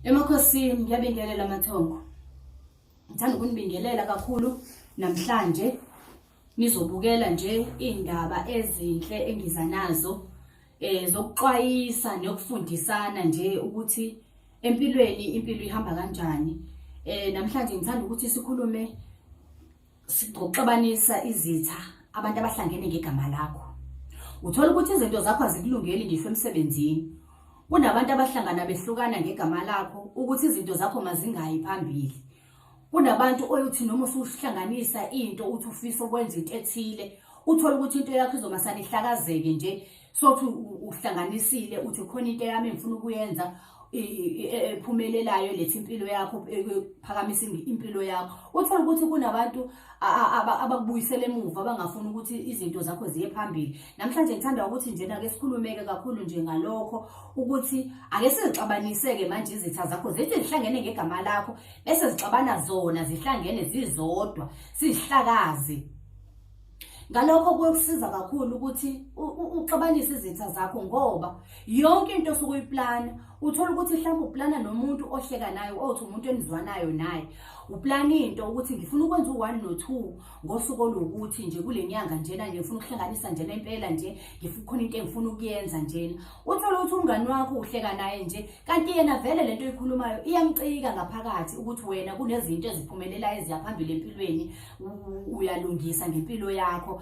Emakhosini ngiyabingelela amathongo. Ngithanda ukunibingelela kakhulu namhlanje nizobukela nje iy'ndaba ezinhle engiza nazo zokuxwayisa nokufundisana nje ukuthi empilweni impilo ihamba kanjani. Namhlanje ngithanda ukuthi sikhulume ngokuxabanisa izitha abantu abahlangene ngegama lakho. Uthola ukuthi izinto zakho azikulungeli ngisho emsebenzini. Kunabantu abahlangana behlukana ngegama lakho ukuthi izinto zakho mazingayi phambili. Kunabantu oyothi noma usuhlanganisa into uthi ufisa ukwenza into ethile, uthole ukuthi into yakho izomasana ihlakazeke nje sothi uhlanganisile uthi khona into yami engifuna ukuyenza ephumelelayo letha impilo yakho phakamisa impilo yakho uthole ukuthi kunabantu abakubuyisela emuva abangafuni ukuthi izinto zakho ziye phambili. Namhlanje ngithanda ukuthi njena ke sikhulumeke kakhulu nje ngalokho ukuthi ake sizixabanise-ke manje izitha zakho zithi zihlangene ngegama lakho bese zixabana zona zihlangene zizodwa sizihlakaze. Ngalokho kuyokusiza kakhulu ukuthi uxabanise izitha zakho ngoba yonke into osuke uyiplana uthola ukuthi mhlawumbe uplana nomuntu ohleka naye othi umuntu enizwanayo naye uplana into ukuthi ngifuna ukwenza u-1 no-2 ngosuku oluwukuthi nje kule nyanga njena nje ngifuna ukuhlanganisa njena impela nje ngifuna khona into engifuna ukuyenza njena. Uthole ukuthi umngani wakho uhleka naye nje kanti yena vele lento oyikhulumayo iyamcika ngaphakathi ukuthi wena kunezinto eziphumelelayo eziya phambili empilweni uyalungisa ngempilo yakho.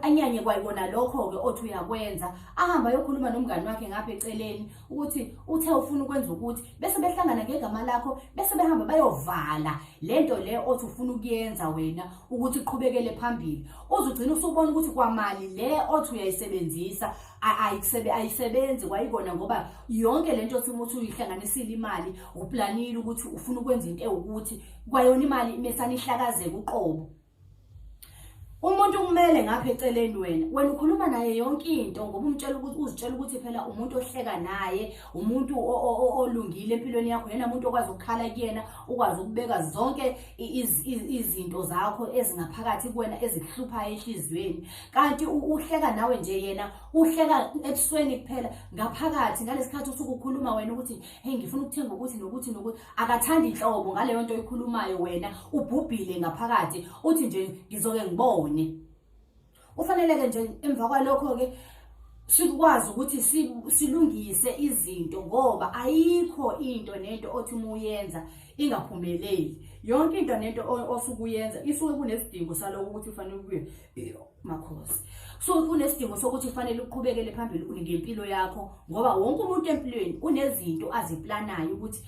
Anyanye kwayikona lokho-ke othi uyakwenza ahambe ayokhuluma nomngani wakhe ngapha eceleni ukuthi uthe ufuna ukwenza ukuthi bese behlangana ngegama lakho bese behamba bayovala lento le othi ufuna ukuyenza wena ukuthi iqhubekele phambili. Uzugcina usubona ukuthi kwamali le othi uyayisebenzisa ayisebenzi kwayikona ngoba yonke lento othi uthi uyihlanganisile imali uplanile ukuthi ufuna ukwenza into ewukuthi kwayona imali imesana ihlakazeke uqobo. Umuntu kumele ngapha eceleni wena wena ukhuluma naye yonke into ngoba umtshela ukuthi uzitshela ukuthi phela umuntu ohleka naye umuntu olungile empilweni yakho yena umuntu okwazi ukukhala kuyena ukwazi ukubeka zonke izinto zakho ezingaphakathi kuwena ezikuhluphayo enhliziyweni kanti uhleka nawe nje yena uhleka ebusweni kuphela ngaphakathi ngalesikhathi usuke ukhuluma wena ukuthi hey ngifuna ukuthenga ukuthi nokuthi nokuthi akathandi inhlobo ngaleyo nto oyikhulumayo wena ubhubhile ngaphakathi uthi nje ngizoke ngibone. Kufanele-ke nje emva kwalokho-ke sikwazi ukuthi silungise izinto ngoba ayikho into nento othi uma uyenza ingaphumeleli. Yonke into nento osuke uyenza isuke kunesidingo saloko ukuthi ufanele ubuye makhosi. So kunesidingo sokuthi ufanele uqhubekele phambili ngempilo yakho ngoba wonke umuntu empilweni unezinto aziplanayo ukuthi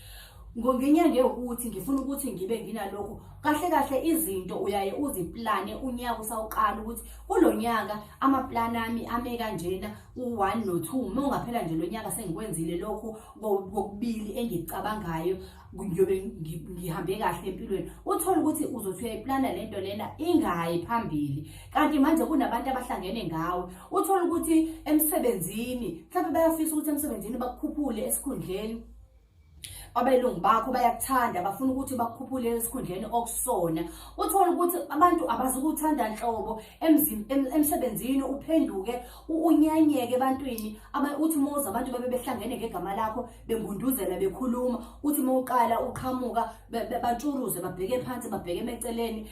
ngenyanga ewukuthi ngifuna ukuthi ngibe nginalokhu. Kahle kahle izinto uyaye uziplane unyaka usawuqala ukuthi kulo nyaka amaplani ami ame kanjena u-1 no-2 uma ungaphela nje lo nyaka sengikwenzile lokhu kokubili engikucabangayo ngiyobe ngihambe kahle empilweni. Uthole ukuthi uzothi uyayiplana le nto lena ingayi phambili kanti manje kunabantu abahlangene ngawe. Uthole ukuthi emsebenzini mhlawumbe bayafisa ukuthi emsebenzini bakukhuphule esikhundleni, abelungu bakho bayakuthanda bafuna ukuthi bakukhuphule esikhundleni okusona. Uthole ukuthi abantu abazukuthanda nhlobo emsebenzini uphenduke unyanyeke ebantwini. Uthi uma uza abantu babe behlangene ngegama lakho bengunduzela bekhuluma, uthi uma uqala uqhamuka bantshuruze babheke phansi babheke emeceleni,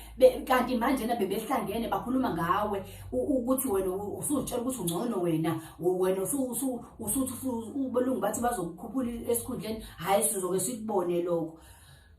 kanti manje na bebehlangene bakhuluma ngawe ukuthi wena usuzitshela ukuthi ungcono wena, wena usuthi ubelungu bathi bazokukhuphula esikhundleni, hhayi sizoke sikubone lokho.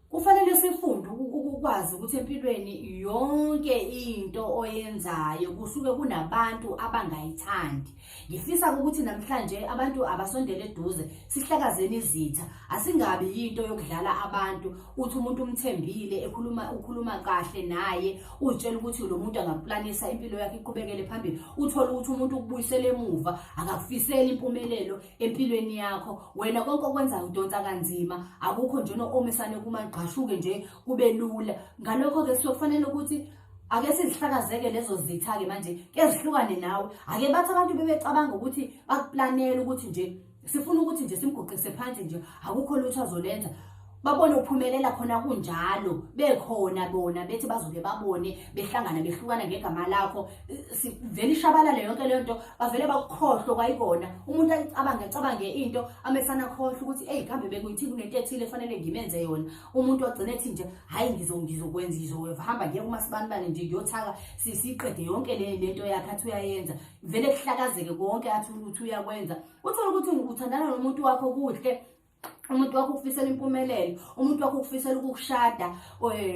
Kufanele sifunde ukwazi ukuthi empilweni yonke into oyenzayo kusuke kunabantu abangayithandi. Ngifisa ukuthi namhlanje abantu abasondele eduze sihlakazeni izitha, asingabi yinto yokudlala abantu. Uthi umuntu umthembile ekhuluma ukhuluma kahle naye uzitshela ukuthi lo muntu angaplanisa impilo yakhe iqhubekele phambili, uthole ukuthi umuntu ukubuyisela emuva akakufiseli impumelelo empilweni yakho. Wena konke okwenzayo udonsa kanzima, akukho nje omisane kumagqashuke nje kube lula. Ngalokho-ke siyokufanele ukuthi ake sizihlakazeke lezo zitha-ke manje ke zihlukane nawe. Ake bathi abantu bebecabanga ukuthi bakuplanela ukuthi nje sifuna ukuthi nje simguqise phansi nje akukho lutho azolenza. Babone uphumelela khona kunjalo, bekhona bona bethi bazoke babone behlangana behlukana ngegama lakho, sivele ishabalale yonke leyo nto, bavele bakukhohlwe kwayikona. Umuntu ayicabange acabange into amesana khohlwe ukuthi eyi kambe bekuyithini, kunento ethile efanele ngimenze yona. Umuntu agcine ethi nje hhayi ngizokwenza, ngizohamba ngiye kumasibanibani nje ngiyothaka siyiqede yonke le nto yakhe athi uyayenza, vele kuhlakazeke konke athi ukuthi uyakwenza. Uthole ukuthi uthandana nomuntu wakho kuhle, umuntu wakho ukufisela impumelelo, umuntu wakho ukufisela ukukushada,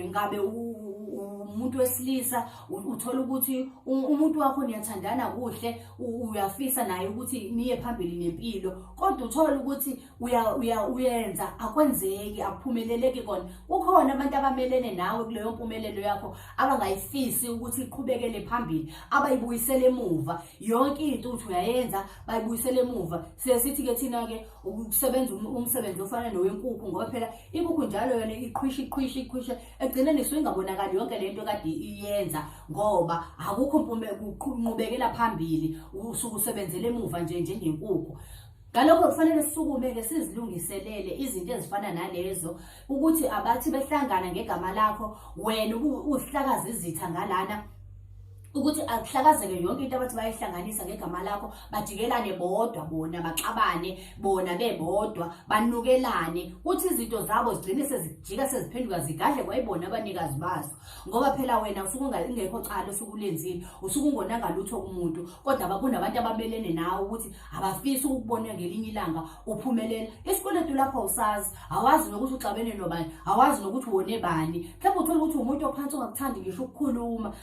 ngabe umuntu wesilisa, uthola ukuthi umuntu wakho niyathandana kuhle, uyafisa naye ukuthi niye phambili nempilo, kodwa uthola ukuthi uyenza akwenzeki, akuphumeleleki kona. Kukhona abantu abamelene nawe kuleyo mpumelelo yakho, abangayifisi ukuthi iqhubekele phambili, abayibuyisele emuva yonke into uthi uyayenza, bayibuyisele emuva. Siye sithi-ke thina-ke ukusebenza umsebenzi ofana nowenkukhu, ngoba phela inkukhu njalo yona iqhwisha iqhwisha iqhwisha, ekugcineni isuke ingabonakali yonke le nto kade iyenza, ngoba akukho nqubekela phambili, usuke usebenzele emuva nje njengenkukhu. Ngalokho kufanele sisukume-ke sizilungiselele izinto ezifana nalezo, ukuthi abathi behlangana ngegama lakho wena uzihlakaze izitha ngalana, ukuthi akuhlakazeke yonke into abathi bayihlanganisa ngegama lakho, bajikelane bodwa bona, baxabane bona bebodwa, banukelane, kuthi izinto zabo zigcine sezijika seziphenduka zigadle kwayibona abanikazi bazo, ngoba phela wena usuke ungekho cala osuke ulenzile, usuke ungonanga lutho kumuntu, kodwa kunabantu abamelene nawe ukuthi abafisi ukukubona ngelinye ilanga uphumelela. Isikweletu lapho awusazi, awazi nokuthi uxabene nobani, awazi nokuthi wone bani, mhlawumbe uthole ukuthi umuntu ophansi ongakuthandi ngisho ukukhuluma,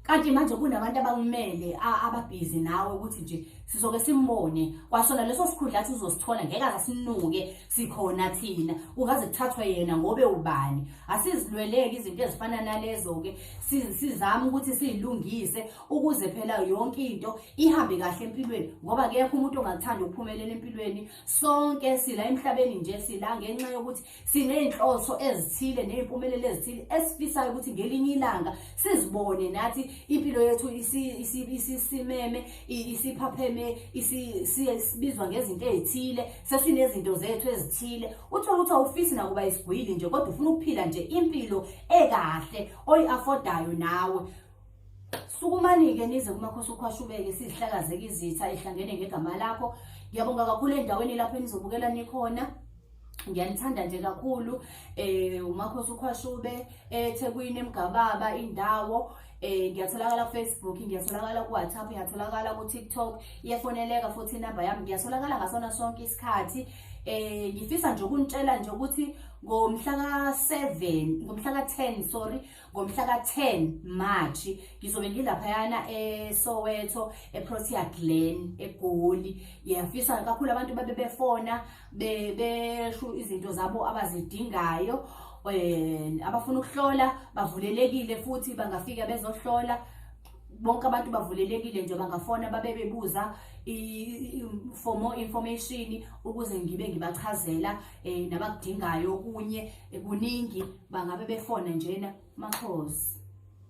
kanti manje kunabantu abakumele ababhizi nawe ukuthi nje sizoke simbone kwasona leso sikhundla athi uzosithola, ngeke aze sinuke sikhona thina, kungaze kuthathwe yena ngobe ubani. Asizilweleke izinto ezifana nalezo-ke, sizame ukuthi siyilungise ukuze phela yonke into ihambe kahle empilweni, ngoba akekho umuntu ongakuthanda ukuphumelela empilweni. Sonke sila emhlabeni nje, sila ngenxa yokuthi siney'nhloso ezithile ney'mpumelelo ezithile esifisayo ukuthi ngelinye ilanga sizibone nathi impilo yethu isisimeme, isiphapheme, sibizwa ngezinto ey'thile, sesinezinto zethu ezithile. Uthole ukuthi awufisi nakuba isigwili nje, kodwa ufuna ukuphila nje impilo ekahle oyi-afodayo nawe. Sukumani-ke nize kuMakhosi uKhwashubeke, sizihlakazeke izitha ehlangene ngegama lakho. Ngiyabonga kakhulu endaweni lapho enizobukela nikhona. Ngiyanithanda nje kakhulu. uMakhosi uKhwashube eThekwini eMgababa indawo. Ngiyatholakala ku Facebook, ngiyatholakala ku WhatsApp, ngiyatholakala ku TikTok, iyafoneleka futhi inamba yami, ngiyatholakala ngasona sonke isikhathi. Ngifisa nje ukunitshela nje ukuthi ngomhla ka-7, ngomhla ka-10, sorry, ngomhla ka-10 March ngizobe ngilaphayana eSoweto eProtea Glen eGoli. Ngiyafisa kakhulu abantu babe befona besho izinto zabo abazidingayo, abafuna ukuhlola bavulelekile futhi bangafika bezohlola. Bonke abantu bavulelekile nje, bangafona babe bebuza for more information ukuze ngibe ngibachazela nabakudingayo okunye kuningi, bangabe befona njena. Makhosi.